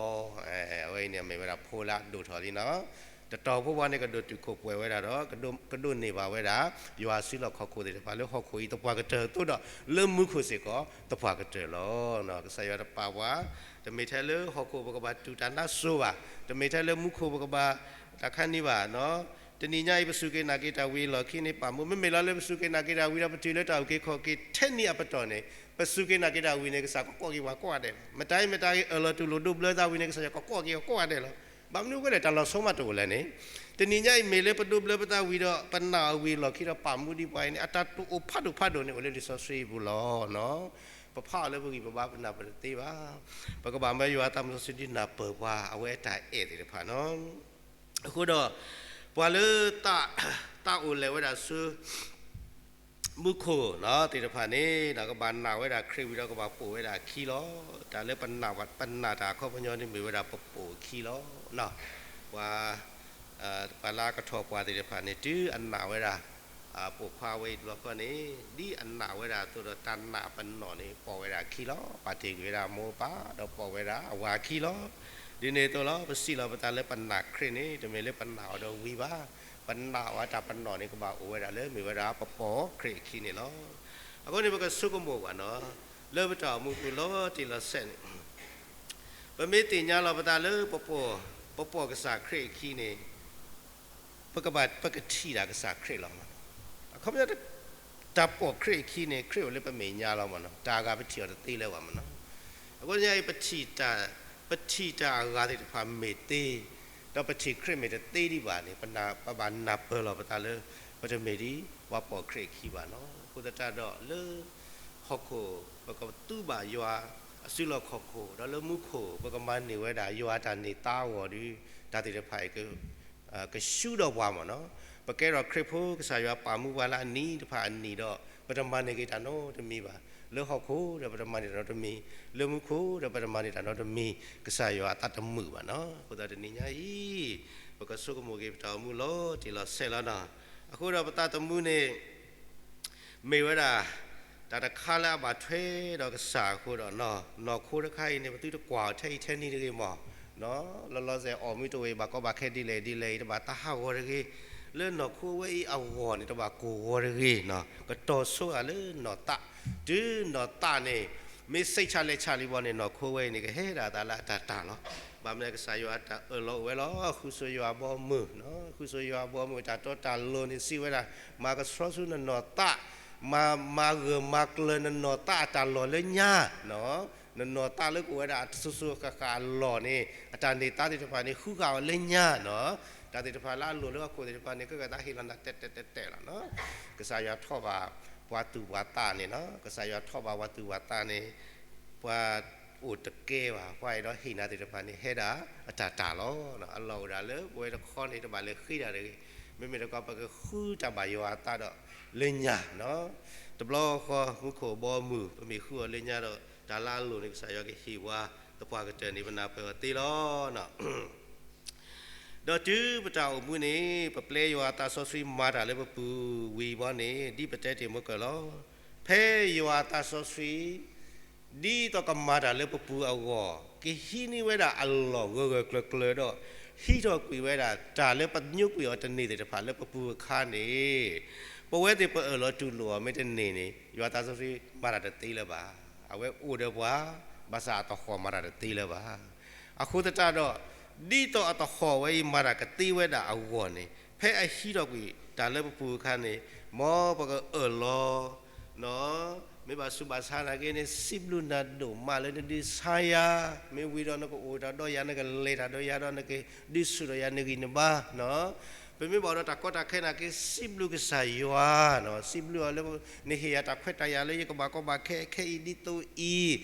အဝဲအံၤန့ၣ်မ့ၢ်ဝဲဒၣ်ဖိလၢအဒိၣ်ထီၣ်လံနီၤ. တတီၤဖိပှၤန့ၣ် ကဒိၣ်တုာ်ခိၣ်ပှဲၤဝဲဒၣ်ဒီး ကဒိးန့ၢ်ဘၣ်ဝဲဒၣ် ယွၤစုလီၢ်ခီၣ်ခိၣ်သ့ၣ်တဖၣ်လၢဟီၣ်ခိၣ်အံၤသပှၢ်ကတၢၢ်အသိးဒီး လၢမူခိၣ်စ့ၢ်ကီးသပှၢ်ကတၢၢ်လီၤ. ကစၢ်ယွၤတပာ်ပှၤ, တမ့ၢ်ထဲလၢဟီၣ်ခိၣ်ပကဘၣ်တူၢ်တၢ်နါစိၤဘၣ်, တမ့ၢ်ထဲလၢမူခိၣ်ပကဘၣ်တၢ်ခါန့ၣ်ဘၣ်. တနံၤညါအံၤ ပစူၢ်က့ၤနာ်က့ၤတၢ်ဝံၤအလီၢ်ခံန့ၣ် ပာ်မူ မ့မ့ၢ်လီၤလၢပစူၢ်က့ၤနာ်က့ၤတၢ်ဝံၤဒီး ပတုၤလၢတၢ်အုၣ်က့ၤခီၣ်က့ၤထဲနံၤအပတီၢ်န့ၣ် ပစူၢ်က့ၤနာ်က့ၤတၢ်ဝံၤန့ၣ် ကစၢ်ကကိးက့ၤပှၤကိးဂၤဒဲးလီၤ. မတၤအံၤမတၤဂ့ၤ အၢၣ်လီၤတူၢ်လိာ်ဒိးဘျၢသးဝံၤန့ၣ် ကစၢ်ယွၤကကိးက့ၤအီၤကိးဂၤဒဲးလီၤ. ဘၣ်မနုၤအဃိလဲၣ် တၢ်လီၤဆီမးတအိၣ်လဲၣ်န့ၣ်, တနံၤညါအံၤမ့ၢ်လၢပဒိးဘျၢပသးဝံၤဒီး ပနာ်အီၤဝံၤအလီၢ်ခံဒီးပာ်မူဒံးပှၤအံၤန့ၣ် အတၢ်တအိၣ်ဖးဒိၣ်ဖးဒိၣ်န့ၣ် အိၣ်လၢလံာ်စီဆှံအပူၤလီၤ. ပဖးအီၤလၢပဂံၢ်ပဘါ ပနၢ်ပၢၢ်တသ့ဘၣ်. ပကဘၣ်မၢယွၤသးစီဆှံဒုးနၢ်ပၢၢ်ပှၤ အဝဲအတၢ်အဲၣ်သ့ၣ်တဖၣ်နီၤ. အဃိဒီး ပှၤလၢ တၢ်အိၣ်လဲၣ်ဝဲဒၣ်ဆူ မူခိၣ်သ့ၣ်တဖၣ်န့ၣ် ကဘၣ်နာ်ဝဲဒၣ်ခရံာ်ဝံၤဒီးကဘၣ်ပိာ်ဝဲဒၣ်အခံလီၤ. တၢ်လၢပနာ်တၢ်အခီပညီန့ၣ် မ့ၢ်ဝဲဒၣ်ပပိာ်အခံလီၤ. ပှၤ ပှၤလၢအကထီၣ်ပှၢ်သ့ၣ်တဖၣ်န့ၣ် တုၤအနာ်ဝဲဒၣ် ပိာ်ခွါဝဲအံၤတဘျီဃီန့ၣ် ဒ်အနာ်ဝဲဒၣ်အသိးဒီး တၢ်နာ်ပနီၣ်န့ၣ် ပိာ်ဝဲဒၣ်အခံလီၤ. ပာ်တ့ၢ်ကွံာ်ဝဲဒၣ်အမိၢ်အပၢ် ဒီးပိာ်ဝဲဒၣ်အဝၤအခံလီၤ. ဒ်န့ၣ်အသိးလီၤ ပစံးလီၤပသးလၢပနာ်ခရံာ်န့ၣ် တမ့ၢ်လၢပနာ်အီၤဒီးဝံၤဘၣ်. ပနာ်အီၤတၢ်ပနီၣ်န့ၣ် ကဘၣ်အိၣ်ဝဲဒၣ်လၢ မ့ၢ်ဝဲဒၣ်ပပိာ်ခရံာ်အခံန့ၣ်လီၤ. အဃိန့ၣ် ပကဆိကမိၣ်ကွၢ်နီၤ လၢပတၢ်အိၣ်မူပူၤလီၤတံၢ်လီၤဆဲးန့ၣ် ပမ့ၢ်သ့ၣ်ညါလီၤပသးလၢ ပပိာ်ကစၢ်ခရံာ်အခံန့ၣ် ပကဘၣ် ပကထံၣ်တၢ်ကစၢ်ခရံာ်လီၤမးနီၤ. အခီပညီ တၢ်ပိာ်ခရံာ်အခံန့ၣ် ခရံာ်အိၣ်လၢပမဲာ်ညါလီၤမးနီၤ. တၢ်အဂၤပထံၣ်အီၤတသ့လၢၤဘၣ်မးနီၤ. အဃိန့ၣ် ပထံၣ်တၢ်အဂၤသ့ၣ်တဖၣ်မ့ၢ်သ့ ဒီးပထံၣ်ခရံာ်မ့ၢ်တသ့ဒံးဘၣ်န့ၣ် ပဘၣ်နၢ်ပၢၢ်လီၤပသးလၢ ပတမ့ၢ်ဒ်ပှၤပိာ်ခရံာ်အခံဘၣ်နီၤ. အဃိသတးဒီးလၢ ဟီၣ်ခိၣ် ပကသူဘၣ်ယွၤအစုလီၢ်ခီၣ်ခိၣ် ဒီးလၢမူခိၣ် ပကမၤန့ၢ်ဝဲဒၣ်ယွၤအတၢ်န့ၢ်သါအဂီၢ်ဒီး တၢ်သ့ၣ်တဖၣ်အံၤ ကဆှူဒီးပှၤမးနီၤ. ပကဲထီၣ်ခရံာ်ဖိ ကစၢ်ယွၤပာ်မူပှၤလၢအနံၤတဖၣ်အနံၤဒီး ပတမၤန့ၢ်က့ၤတၢ်နီတမံၤဘၣ်. လၢဟီၣ်ခိၣ်ဒီးပတမၤန့ၢ်တၢ်နီတမံၤ, လၢမူခိၣ်ဒီးပတမၤန့ၢ်တၢ်နီတမံၤ, ကစၢ်ယွၤအသးတမုာ်ဘၣ်နီၤ. အဃိသတးတနံၤညါအံၤ ပကဆိကမိၣ်က့ၤပတၢ်အိၣ်မူလီၤတံၢ်လီၤဆဲးလီၤနီၤ. အဃိဒီးပသးသမူန့ၣ် မ့ၢ်ဝဲဒၣ် တၢ်တခါလၢအဘၣ်ထွဲဒီးကစၢ်အဃိဒီး နီၢ်ခိတခါအံၤန့ၣ် ပသုတကွၢ်အီၤထဲအံၤထဲနံၤတဂ့ၤမး, လီၤလီၤဆဲးအီၣ်မ့ၢ်တအိၣ်အံၤ ဘၣ်ကီဘၣ်ခဲဒ်လဲၣ်ဒ်လဲၣ်အံၤ တဘၣ်သးဟးဂီၤတဂ့ၤ, လၢနီၢ်ခိဝဲအံၤအဂီၢ်န့ၣ် တဘၣ်ကိၢ်ဂီၤတဂ့ၤ, ကတီၤဆိအီၤလၢနီၢ်သး, တုၤနီၢ်သးန့ၣ် မ့ၢ်စ့းဆးလဲဆးလံဘၣ်န့ၣ် နီၢ်ခိဝဲအံၤန့ၣ် ကဟဲဒၣ်အသးလၢအတၢ်တၢ်လီၤ. ဘၣ်မနုၤကစၢ်ယွၤအတၢ်အၢၣ်လီၤအိၣ်ဝဲလီၤ. ဃုဆိယွၤအဘီအမုၢ်, ဃုဆိယွၤအဘီအမုၢ် တၢ်တီတၢ်လိၤန့ၣ် စံးဝဲဒၣ်, မၤကဆှီဆူနနီၢ်သး, မၤ, မၤဂၢၢ်မၤကျၢၤနနီၢ်သးအတၢ်လီၢ်လၢညါ, နနီၢ်သးလၢကအိၣ်ဝဲဒၣ်အစိၤစိၤဃၣ်ဃၣ်အလီၢ်န့ၣ် အတၢ်န့ၢ်သါသ့ၣ်တဖၣ်န့ၣ် ဃုဃာ်အီၤလၢညါနီၤ. တၢ်သ့ၣ်တဖၣ်လၢအလိၣ်လၢဟီၣ်ခိၣ်သ့ၣ်တဖၣ်န့ၣ် ကကသးဟ့ၣ်လီၤနၤတဲာ်တဲာ်တဲာ်တဲာ်လီၤနီၤ. ကစၢ်ယွၤထီၣ်ဘၣ်ပှၤသူၣ်ပှၤသးန့ၣ်နီၤ, ကစၢ်ယွၤထီၣ်ဘၣ်ပှၤသူၣ်ပှၤသးန့ၣ် ပှၤအိၣ်တကဲဘၣ်, ပှၤအဲၣ်ဒိးဟ့ၣ်နၤသ့ၣ်တဖၣ်န့ၣ် ဟဲဒၣ်အတၢ်တၢ်လီၤ. အလီၢ်အိၣ်ဒၣ်လၢပဝဲတခီန့ၣ် တဘၣ်လဲၤဃ့တၢ်တဂ့ၤ. မ့မ့ၢ်တခီ ပကဃုတၢ်ဘၣ်ယွၤအသးဒီးလၢညါနီၤ. တဘျီဃီ မူခိၣ်ဘီမုၢ် ပမ့ၢ်ဃုအီၤလၢညါဒီး တၢ်လၢအလိၣ်န့ၣ် ကစၢ်ယွၤကဟ့ၣ်ပှၤသပှၢ်ကတၢၢ်န့ၣ် ပနၢ်ပၢၢ်အီၤသ့လီၤ. ဒီးတုၤပတၢ်အိၣ်မူန့ၣ် ပပျဲယွၤအသးစီဆှံမၤတၢ်လၢပပူၤဝံၤဘီန့ၣ် ဒ်ပတဲတ့ၢ်မုၢ်ကၢၢ်လီၤ. ဖဲယွၤအသးစီဆှံ ဒ်သိးကမၤတၢ်လၢပပူၤအဂီၢ် ကဟံးန့ၢ်ဝဲဒၣ်အလီၢ်ဂၢၢ်ဂၢၢ်ကျၢၤကျၢၤဒီး ဟံးထီၣ်ကွံာ်ဝဲဒၣ်တၢ်လၢပညိကွံာ်အီၤတန့ၢ်သ့ၣ်တဖၣ်လၢပပူၤအခါန့ၣ် ပဝဲသ့ၣ်ပအၢၣ်လီၤတူၢ်လိာ်အီၤမ့ၢ်တန့ၢ်န့ၣ် ယွၤအသးစီဆှံမၤတၢ်တသ့လၢၤဘၣ်. အဝဲအိၣ်ဒီးပှၤ ဘၣ်ဆၣ်အသဟီၣ်မၤတၢ်တသ့လၢၤဘၣ်. အဃိသတးဒီး ဒ်သိးအသဟီၣ်ဝဲအံၤမၤတၢ်ကသ့ဝဲဒၣ်အဂီၢ်န့ၣ် ဖဲအဟံးထီၣ်ကွံာ်တၢ်လၢပပူၤအခါန့ၣ် မ်ပကအၢၣ်လီၤ မ့ၢ်ဘၣ်ဆူးဘၣ်ဆါနာ်က့န့ၣ် စံးဘျုးနၤဒိၣ်မးလၢနဒုးဆါယၤ, မ့ၢ်ဝံၤဒီးနကအိၣ်တၢ်ဒီးယၤ နကလဲၤတၢ်ဒီးယၤဒီး နကဒုးဆူၣ်ဒီးယၤနဂံၢ်နဘါ, ပမ့ၢ်ဘၣ်အိၣ်ဒီးတၢ်ကီတၢ်ခဲနာ်က့ စံးဘျုးကစၢ်ယွၤ, စံးဘျုးအီၤလၢ နဟ့ၣ်ယၤတၢ်ခွဲးတၢ်ယာ်လၢယကဘၣ်ကီဘၣ်ခဲခဲအံၤဒ်သိးအံ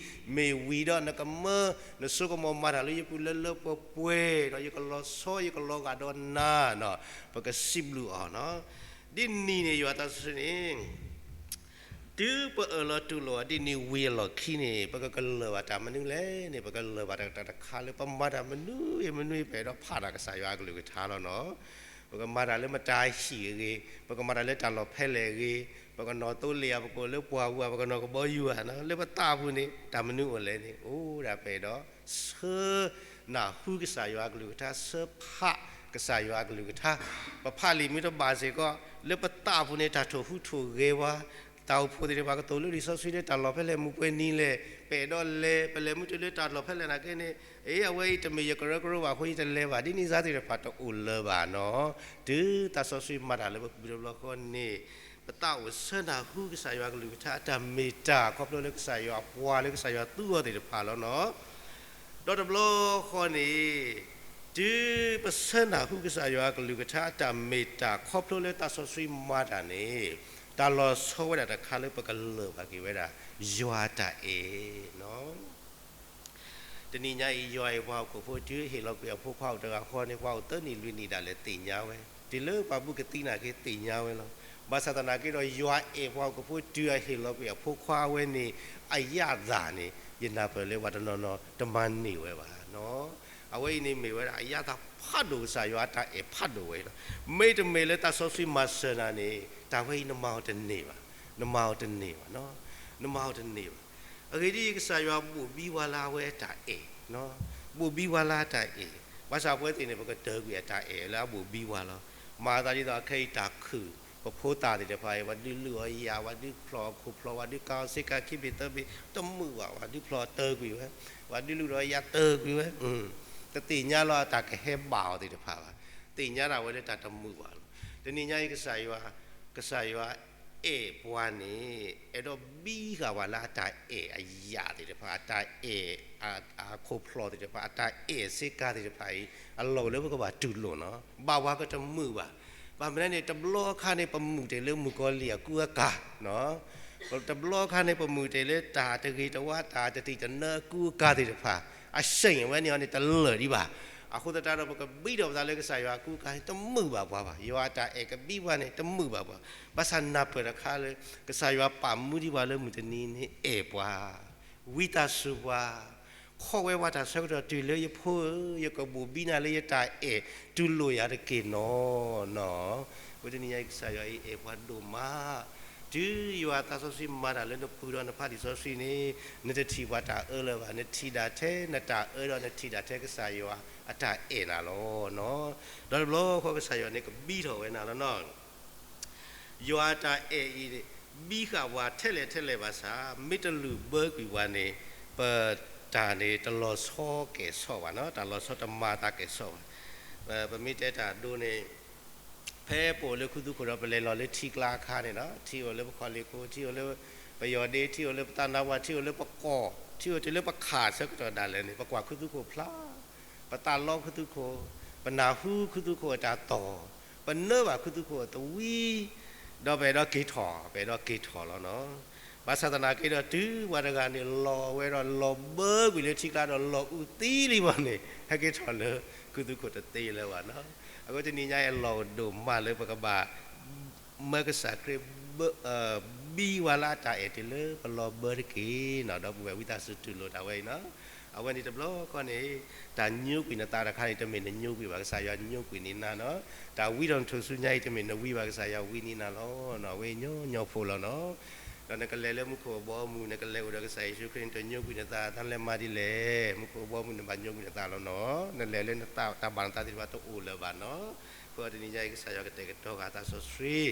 ၤ, မ့ၢ်ဝံၤဒီးနကမၢ နစိကမီၤမၤတၢ်လၢယပူၤလၢလၢပှဲၤပှဲၤဒီး ယကလီၤဆီယကလီၤဂာ်ဒီးနၤ, ပကစံးဘျုးအီၤနီၤ. ဒ်နံၤန့ၣ် ယွၤသးစီဆှံန့ၣ် တုၤပအၢၣ်လီၤတူၢ်လိာ်အီၤဒ်နံၤဝံၤအလီၢ်ခံန့ၣ် ပကကလၢၤဘၣ်တၢ်မနုၤလဲၣ်န့ၣ် ပကလၢၤဘၣ်တၢ်တခါလၢပမၤတၢ်မနုၤအံၤမနုၤအံၤ ပအဲၣ်ဒိးဖးတၢ်ကစၢ်ယွၤအကလုၢ်ကထါလီၤနီၤ. ပကမၤတၢ်လၢမတၤဟံၣ်အဂ့ၢ်, ပကမၤတၢ်လၢတၢ်လီၢ်ဖဲလဲၣ်အဂ့ၢ်, ပကနီၣ်သိလ့ၣ်ဧါ, ပကအိၣ်လၢပှၢ်ပူၤဧါ, ပကနီၣ်ကဘီယူၤဧါ, လၢပသးပူၤန့ၣ် တၢ်မနုၤအိၣ်လဲၣ်န့ၣ် အိၣ်ဒၣ်ပအဲၣ်ဒိး ဆၢနၢ်ဟူကစၢ်ယွၤအကလုၢ်ကထါ, ဆၢဖးကစၢ်ယွၤအကလုၢ်ကထါ. ပဖးလံာ်မုၢ်တဘၣ်စ့ၢ်ကီး လၢပသးပူၤန့ၣ် တၢ်ထိၣ်ဟူးထိၣ်ဂဲၤဝဲ, တၢ်အိၣ်ဖှိၣ်သ့ၣ်တဖၣ်ကသိၣ်လိလံာ်စီဆှံလၢတၢ်လီၢ်ဖဲလဲၣ်မုၢ်ပှဲၤနံၤလဲၣ်, ပအဲၣ်ဒိးလဲၤ ပလဲၤမုၢ်တလၢတၢ်လီၢ်ဖဲလဲၣ်နာ်က့န့ၣ်, အ့ အဝဲအံၤတမ့ၢ်ယကရၢကရိဘၣ်အဃိ ယတလဲၤဘၣ် ဒ်န့ၣ်စါသ့ၣ်တဖၣ်တအိၣ်လၢၤဘၣ်နီၤ. တုၤသးစီဆှံမၤတၢ်လၢပပူၤတဘျီဃီန့ၣ် ပသးအိၣ်ဆၢနၢ်ဟူကစၢ်ယွၤအကလုၢ်ကထါအတၢ်မ့ၢ်တၢ်ခီဖျိလၢကစၢ်ယွၤအပှၤလၢကစၢ်ယွၤသူအီၤသ့ၣ်တဖၣ်လီၤနီၤ. ဒီးတဘျီဃီန့ၣ် တုၤပဆၢနၢ်ဟူကစၢ်ယွၤအကလုၢ်ကထါအတၢ်မ့ၢ်တၢ်ခီဖျိလၢသးစီဆှံမၤတၢ်န့ၣ် တၢ်လီၤဆီဝဲဒၣ်တခါလၢပကလၢၤဘၣ်က့ၤဝဲဒၣ် ယွၤအတၢ်အဲၣ်နီၤ. တနံၤညါအံၤ ယွၤအဲၣ်ပှၤဟီၣ်ခိၣ်ဖိ တုၤဟ့ၣ်လီၤကွံာ်အဖိခွါအိၣ်တဂၤဃီန့ၣ် ပှၤအိၣ်သၢနံၣ်လွံၢ်နံၣ်ဒၣ်လဲာ်သ့ၣ်ညါဝဲ, တုၤလၢပှၤဘူးကသံနာ်က့သ့ၣ်ညါဝဲလီၤ. ဘၣ်ဆၣ်သနာ်က့ဒီး ယွၤအဲၣ်ပှၤဟီၣ်ခိၣ်ဖိ တုၤအဟ့ၣ်လီၤကွံာ်အဖိခွါအဝဲန့ၣ် အယၣ်သၣ်န့ၣ် ယနၢ်ပၢၢ်လၢပှၤတနီၤနီၤတမၤန့ၢ်ဝဲဘၣ်နီၤ. အဝဲအံၤန့ၣ်မ့ၢ်ဝဲဒၣ်အယၣ်သၣ်ဖးဒိၣ် ကစၢ်ယွၤအတၢ်အဲၣ်ဖးဒိၣ်ဝဲအံၤလီၤ. မ့တမ့ၢ်လၢသးစီဆှံမၤစၢၤနၤန့ၣ် တၢ်ဝဲအံၤနမၤအီၤတန့ၢ်ဘၣ်, နမၤအီၤတန့ၢ်ဘၣ်နီၤ, နမၤအီၤတန့ၢ်ဘၣ်. အဂ့ၢ်ဒ်အံၤ ကစၢ်ယွၤဘိၣ်ဘံဝဲလၢအဝဲအတၢ်အဲၣ်, ဘိၣ်ဘံဝဲလၢအတၢ်အဲၣ်. ဘၣ်ဆၣ်ပဝဲသ့ၣ်န့ၣ် ပကတၢၢ်ကွံာ်အတၢ်အဲၣ်လၢအဘိၣ်ဘံဝဲလီၤ. မၤအသးဒ်သိးအခဲအံၤတၢ်ခုၣ် ပဖိသၣ်သ့ၣ်တဖၣ်အံၤ ပှၤဒုးလုၢ်အီၤယၣ်, ပှၤဒုးဖျီၣ်အခိၣ်ဖျီၣ်, ပှၤဒုးကၤအီၤဆ့ကၤခံဘ့ၣ်သၢဘ့ၣ် တမုာ်ဘၣ်, ပှၤဒုးဖျီၣ်အီၤတၢၢ်ကွံာ်ဝဲ, ပှၤဒုးလုၢ်ဒီးယၣ်တၢၢ်ကွံာ်ဝဲ, တသ့ၣ်ညါလီၤအတၢ်ကဟဲဘၣ်အီၤသ့ၣ်တဖၣ်ဘၣ်. သ့ၣ်ညါဒၣ်ဝဲလၢတၢ်တမုာ်ဘၣ်လီၤ. တနံၤညါအံၤ ကစၢ်ယွၤ, ကစၢ်ယွၤအဲၣ်ပှၤန့ၣ် အဲၣ်ဒိးဘံဃာ်ပှၤလၢအတၢ်အဲၣ်အယၣ်သ့ၣ်တဖၣ်, အတၢ်အဲၣ်အခိၣ်ဖျီၣ်သ့ၣ်တဖၣ်, အတၢ်အဲၣ်ဆ့ကၤသ့ၣ်တဖၣ်အံၤ အလီၢ်အိၣ်လၢပကဘၣ်တူၢ်လိာ်နီၤ. ဘၣ်ပှၤကတမုာ်ဘၣ်. ဘၣ်မနုၤန့ၣ် တဘျီအခါန့ၣ် ပမုာ်တ့ၢ်လၢမုၣ်ကီၤလံၢ်အကူအကၤ, တဘျီအခါန့ၣ် ပမုာ်တ့ၢ်လၢတၢ်တဂ့ၤတဝါ တၢ်တတံၢ်တနၢအကူအကၤသ့ၣ်တဖၣ်, အစ့ၣ်အဝဲန့ၣ်အီၤန့ၣ် တလၢာ်ဒံးဘၣ်. အဃိသတးဒီး ပကဘံထီၣ်ပသးလၢကစၢ်ယွၤအကူအကၤန့ၣ် တမုာ်ဘၣ်ပှၤဘၣ်. ယွၤအတၢ်အဲၣ်ကဘံပှၤန့ၣ် တမုာ်ဘၣ်ပှၤ. ဘၣ်ဆၣ်နၢ်ပၢၢ်တခါလၢ ကစၢ်ယွၤပာ်မူဒံးပှၤလၢမုၢ်တနံၤန့ၣ် အဲၣ်ပှၤ ဝံသးစူၤပှၤ, ခီဝဲပှၤတၢ်ဆၢကတီၢ်တုၤလၢယဖိဧၢ, ယကဘိၣ်ဘံနၤလၢယတၢ်အဲၣ်, တူၢ်လိာ်ယၤတက့ၢ်နီၤနီၤ. အဃိတနံၤညါအံၤ ကစၢ်ယွၤအံၤအဲၣ်ပှၤဒိၣ်မး, တုၤယွၤသးစီဆှံမၤတၢ်လၢနပူၤဒီးနဖးလံာ်စီဆှံန့ၣ် နတထံၣ်ပှၤတၢ်အၢလၢၤဘၣ်, နထံၣ်ဒၣ်ထဲနတၢ်အၢဒီးနထံၣ်ဒၣ်ထဲကစၢ်ယွၤအတၢ်အဲၣ်နၤလီၤနီၤ. ဒီးတဘျီဃီကစၢ်ယွၤန့ၣ် ကဘံထီၣ်ဝဲနၤလီၤနီၤ. ယွၤအတၢ်အဲၣ်အံၤ ဘံဃာ်ပှၤထဲလဲၣ်ထဲလဲၣ်ဘၣ်ဆၣ် မ့ၢ်တလုၢ်ဘၢကွံာ်ပှၤန့ၣ် ပတ တၢ်န့ၣ်တလီၤဆီကဲၤဆီဘၣ်နီၤ, တၢ်လီၤဆီတမၤသးကဲၤဆီဘၣ်. ပမ့ၢ်တဲတၢ်ဒိန့ၣ် ဖဲပအိၣ်လၢခူသူၣ်ခိၣ်ဒီး ပလဲၤလီၤလၢထံကျါအခါန့ၣ်နီၤ, ထံအိၣ်လၢပခီၣ်လ့ၣ်ခိၣ်, ထံအိၣ်လၢပယီၢ်ဒ့, ထံအိၣ်လၢပသးနါပှၢ်, ထံအိၣ်လၢပကီၢ်, ထံအိၣ်တုၤလၢပခးဆၢကတီၢ်ဒၣ်လဲာ်န့ၣ် ပကွၢ်ခူသူၣ်ခိၣ်ဖျါ, ပသးလီခူသူၣ်ခိၣ်, ပနၢ်ဟူခူသူၣ်ခိၣ်အတၢ်တီၢ်, ပနၢဘၣ်ခူသူၣ်ခိၣ်အသဝံ, ဒီးပအဲၣ်ဒိးက့ၤထီၣ်, ပအဲၣ်ဒိးက့ၤထီၣ်လီၤနီၤ. ဘၣ်ဆၣ်သနာ်က့ဒီး တုၤပှၤတဂၤန့ၣ် လီၤဝဲဒီးလီၤဘၢကွံာ်လၢထံကျါဒီး လီၤအူသံလံဘၣ်န့ၣ် ဟဲက့ၤထီၣ်လၢခူသူၣ်ခိၣ်တသ့လၢၤဘၣ်နီၤ. အဃိတနံၤညါအံၤ လီၢ်ဒိၣ်မးလၢပကဘၣ် မၢကစၢ်ခရံာ် ဘံဝဲလၢအတၢ်အဲၣ်တုၤလၢပလီၤဘၢတက့ၢ်နီၤ. ဒီပုၢ်ဝဲၢ် ဝံသးစူၤတူၢ်လိာ်တၢ်ဝဲအံၤနီၤ. အဝဲန့ၣ်တဘျီဃီန့ၣ် တၢ်ညိကွံာ်နသးတခါန့ၣ် တမ့ၢ်နညိကွံာ်ဘၣ်, ကစၢ်ယွၤညိကွံာ်န့ၢ်နၤနီၤ. တၢ်ဝံထီၣ်နထူၣ်စုညါအံၤ တမ့ၢ်နဝံဘၣ်, ကစၢ်ယွၤဝံန့ၢ်နၤလီၤ. အဝဲညီညီဖိလီၤနီၤ. ဒီးနကလဲၤလၢမူခိၣ်အဘီအမုၢ်, နကလဲၤအိၣ်ဒီးကစၢ်ယ့ၣ်ၡူးခရံာ်, နတညိကွံာ်နသး သးလဲၤမၤဒ်လဲၣ်. မူခိၣ်အဘီအမုၢ် နဘၣ်ညိကွံာ်နသးလီၤနီၤ. နလဲၤလၢနတၢ်ဘၣ်နသးသ့ၣ်တဖၣ်တအိၣ်လၢၤဘၣ်နီၤ. အဃိတနံၤညါအံၤ ကစၢ်ယွၤကတဲာ်ကတီၤဃာ်သးစီဆှံ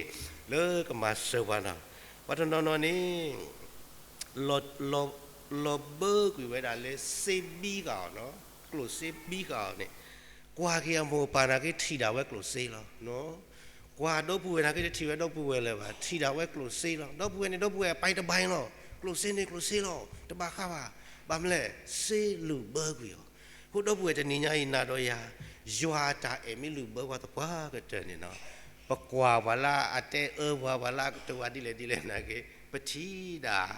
လၢကမၤစၢၤပှၤနီၤ. ပှၤတနီၤနီၤန့ၣ် လီၤဘၢကွံာ်ဝဲဒၣ်လၢစ့ဘံဃာ်အီၤနီၤ, ကျိၣ်စ့ဘံဃာ်အီၤန့ၣ်, ကွၢ်က့ၤအမိၢ်အပၢ်နာ်က့ ထံၣ်ဒၣ်ဝဲကျိၣ်စ့လီၤ. ကွၢ်ဒီပုၢ်ဝဲၢ်နာ်က့ တထံၣ်ဝဲဒီပုၢ်ဝဲၢ်လၢၤဘၣ်, ထံၣ်ဒၣ်ဝဲကျိၣ်စ့လီၤ. ဒီပုၢ်ဝဲၢ်န့ၣ် ဒီပုၢ်ဝဲၢ်အပၢ်တဘၣ်အံၤလီၤ. ကျိၣ်စ့န့ၣ်ကျိၣ်စ့လီၤ, တဘၣ်ဃးဘၣ်. ဘၣ်မနုၤလဲၣ်, စ့လုၢ်ဘၢကွံာ်အီၤ. အဃိဒီပုၢ်ဝဲၢ်တနံၤညါအံၤ နၤဒီးယၤ ယွၤအတၢ်အဲၣ်မ့ၢ်လုၢ်ဘၢပှၤသပှၢ်ကတၢၢ်န့ၣ်နီၤ, ပကွၢ်ပှၤလၢအတဲအၢပှၤ, ပှၤလၢအကတိၤပှၤဒ်လဲၣ်ဒ်လဲၣ်နာ်က့, ပထံၣ်ဒၣ်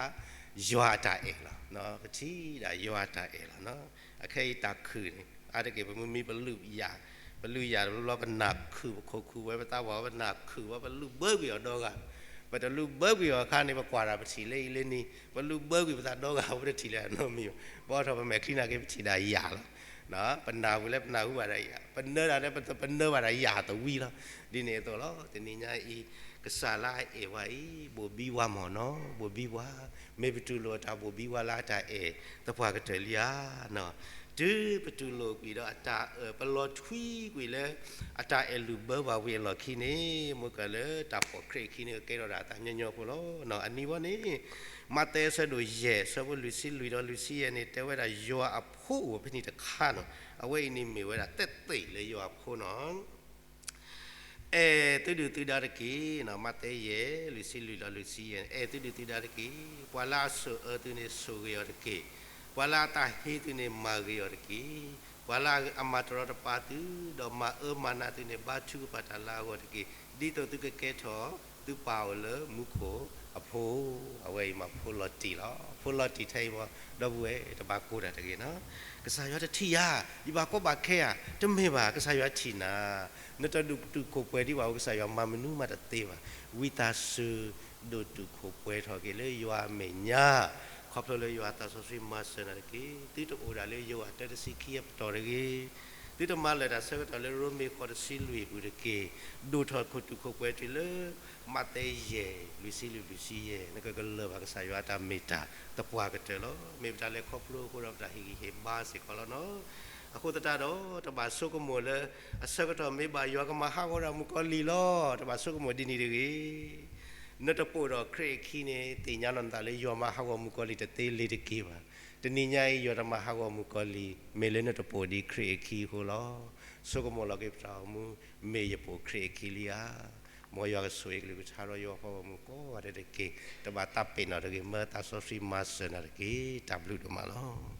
ယွၤအတၢ်အဲၣ်လီၤ. ပထံၣ်ဒၣ်ယွၤအတၢ်အဲၣ်လီၤ. အခဲအံၤတၢ်ခုၣ်န့ၣ် အါတက့ၢ် ပမ့ၢ်မံပလုၢ်ယၤ, ပလုၢ်ယၤတဘျီဘျီ ပနၢ်ခုၣ်ပခိၣ်ခုၣ်ဝဲ ပသးပှၢ်ဝဲ ပနၢ်ခုၣ်ဝဲ ပလုၢ်ဘၢကွံာ်အီၤဒီဂၤ. ပတလုၢ်ဘၢကွံာ်အီၤအခါန့ၣ် ပကွၢ်တၢ်ပထံၣ်လၢအံၤလၢနံၤ, ပလုၢ်ဘၢကွံာ်ပသးဒီဂၤ ပတထံၣ်လၢၤနီတမံၤဘၣ်. ဘီထီၣ်ပမဲာ်ချံနာ်က့ ပထံၣ်ဒၣ်ယၤလီၤ. ပနၢ်ဟူလၢပနၢ်ဟူဘၣ်ဒၣ်ယၤ, ပနၢတၢ်လၢပနၢဘၣ်ဒၣ်ယၤသဝံလီၤ. ဒ်န့ၣ်အသိးလီၤ. တနံၤညါအံၤ ကစၢ်လၢအအဲၣ်ပှၤအံၤ ဘိၣ်ဘံပှၤမ့ၢ်နီၤ, ဘိၣ်ဘံပှၤ, မ့ၢ်ပတူၢ်လိာ်အတၢ်ဘိၣ်ဘံပှၤလၢအတၢ်အဲၣ်သပှၢ်ကတၢၢ်လံဧါ. တုၤပတူၢ်လိာ်ကွံာ်ဒီးအတၢ်အၢၣ်, ပလီၤထွံကွံာ်လၢ အတၢ်အဲၣ်လုၢ်ဘၢပှၤဝံၤအလီၢ်ခံန့ၣ် မ့ၢ်ကလၢတၢ်ဖီၣ်ခရံာ်အခံန့ၣ် ကကဲထီၣ်ဒၣ်အသးညီညီဖိလီၤ. အနံၤဘီန့ၣ် မးသဲအဆၢဒိၣ်ယဲၢ် အဆၢဖိလွံၢ်ဆံလွံၢ်ဒီးလွံၢ်ဆံယဲၢ်န့ၣ် တဲဝဲဒၣ်ယွၤအဖိအိၣ်ဖဲန့ၣ်တခါနီၤ. အဝဲအံၤန့ၣ်မ့ၢ်ဝဲဒၣ် သဲသ့ၣ်လၢယွၤအဖိနီၤ. အဲၣ်သုဒုၣ်သုဒါတက့ၢ်. မးသဲယဲၢ် လွံၢ်ဆံလွံၢ်ဒီးလွံၢ်ဆံယဲၢ်, အဲၣ်သုဒုၣ်သုဒါတက့ၢ်. ပှၤလၢအဆိၣ်အၢသုန့ၣ် ဆိၣ်ဂ့ၤအီၤတက့ၢ်. ပှၤလၢအတၢ်ဟ့သုန့ၣ် မၤဂ့ၤအီၤတက့ၢ်. ပှၤလၢအမၤတရီတပါသု ဒီးမၤအၢမၤနးသုန့ၣ် ဘါထုကဖၣ်တၢ်လၢအဂီၢ်တက့ၢ်. ဒ်သိးသုကကဲထီၣ်သုပၢ်အိၣ်လၢမူခိၣ်အဖိ, အဝဲအံၤမ့ၢ်ဖိလီၤတံၢ်လီၤ. ဖိလီၤတံၢ်ထဲအံၤဘီ ဒီပုၢ်ဝဲၢ် တဘၣ်ကိၢ်တၢ်တဂ့ၤနီၤ. ကစၢ်ယွၤတထံၣ်ယၤ, ယဘၣ်ကီဘၣ်ခဲဧါ, တမ့ၢ်ဘၣ်, ကစၢ်ယွၤထံၣ်နၤ. နတဒိၣ်တုာ်ခိၣ်ပှဲၤဒံးဘၣ်အဃိ ကစၢ်ယွၤမၤမနုၤမးတသ့ဘၣ်. ဝံသးစူၤ ဒိၣ်တုာ်ခိၣ်ပှဲၤထီၣ်က့ၤလၢယွၤအမဲာ်ညါ, ခီဖျိလၢယွၤအသးစီဆှံမၤစၢၤနၤတက့ၢ်. သုတအိၣ်ဒၣ်လၢယိၤဟၣ်တၢတဆံခံအပတီၢ်တဂ့ၤ. သုတမၤလၢာ်တၢ်ဆၢကတီၢ်လၢရိမ့ၤဃိးတဆံလွံၢ်အပူၤတက့ၢ်. ဒိၣ်ထီၣ်ခိၣ်တုာ်ခိၣ်ပှဲၤတုၤလၢ မးသဲယဲၢ် လွံၢ်ဆံလွံၢ် လွံၢ်ဆံယဲၢ်, နကကလၢၤဘၣ်ကစၢ်ယွၤအတၢ်မ့ၢ်တၢ်သပှၢ်ကတၢၢ်လီၤ. မ့ၢ်ပတၢ်လဲၤခီဖျိအဃိဒီး ပတၢ်ဟ့ၣ်ဂံၢ်ဟ့ၣ်ဘါစ့ၢ်ကီးလီၤနီၤ. အဃိသတးဒီး တဘၣ်ဆိကမိၣ်လၢ အဆၢကတီၢ်မ့ၢ်ဘၣ် ယွၤကမၤဟးဂီၤဒီးမုၣ်ကီၤလံၢ်လီၤ. တဘၣ်ဆိကမိၣ်ဒ်န့ၣ်တဂ့ၤ. နတပိာ်ဒီးခရံာ်အခံန့ၣ် သ့ၣ်ညါလီၤနသးလၢ ယွၤမၤဟးဂီၤမုၣ်ကီၤလံၢ်တသ့လၢၤတက့ၢ်ဘၣ်. တနံၤညါအံၤ ယွၤတမၤဟးဂီၤမုၣ်ကီၤလံၢ် မ့ၢ်လၢနတပိာ်ဒံးခရံာ်အခံအဃိလီၤ. ဆိကမိၣ်လီၤက့ၤပတၢ်အိၣ်မူ, မ့ၢ်ယပိာ်ခရံာ်အခံလံဧါ. မ်ယွၤကဆိၣ်ဂ့ၤကလုၢ်ကထါဒီးယွၤအဖိမုၣ်ကိးဂၤဒဲးတက့ၢ်. တဘၣ်သးပ့ၤနီၣ်တဂ့ၤ, မၢသးစီဆှံမၤစၢၤနၤတက့ၢ်. တၢ်ဘျုးဒိၣ်မးလီၤ.